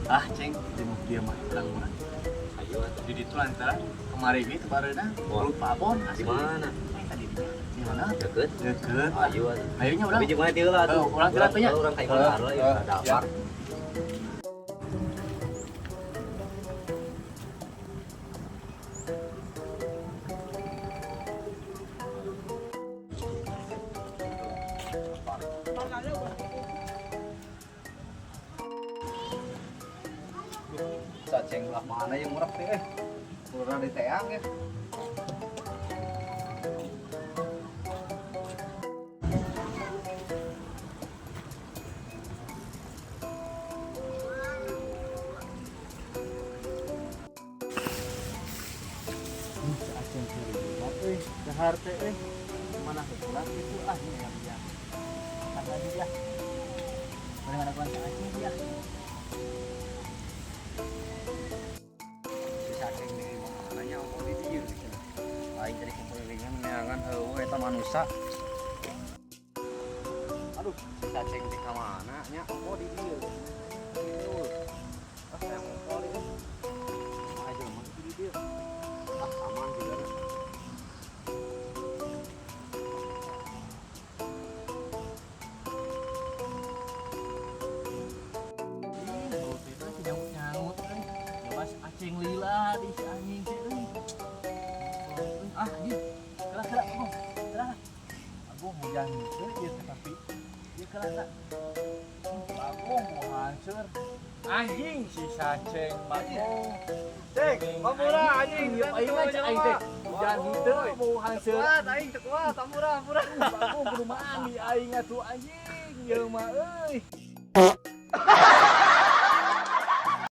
Ah, ceng, di mau dia mah urang mah. Ayo atuh. Di ditu lantaran kemarin gitu bareuna Wah. urut Pak Abon Di asli. mana? Eh, tadi di di mana? Deket. Deket. Ah. Ayo atuh. Ayo nya urang. Tapi jeung mana dieu lah atuh. Oh, urang teu atuh nya. Urang ka imah lah ya, Eh, daftar. Cacing belah mana yang murah teh? Murah di teang ya. Aceng kiri euy, dahar teh euy. Mana heula itu ah ini yang dia. Makan lagi ya. Mana gua aceng ya. Si cacing di mana nya oh di dieu cenah. Aing jadi kelilingan neangan eueuh eta manusa. Aduh, si cacing di kamana nya oh di dieu. Dieu. Ah, saya ngumpul ieu. Ah, jelema di dieu. Ah, aman juga. Ih, mulut itu si nyaut-nyaut euy. Jelas aceng lila di si anjing teh euy. Ah, ieu. Kelah kelah, Agung. Kelah. Agung hujan henteu ieu teh tapi ieu kelah tak. Agung mau hancur. Anjing si saceng bagong. Cek, pampura anjing, Ieu aing mah cek aing teh. Hujan henteu mau hancur. Kuat aing teu kuat, ampura ampura. Bagong kudu mandi aing atuh anjing. Ieu mah euy.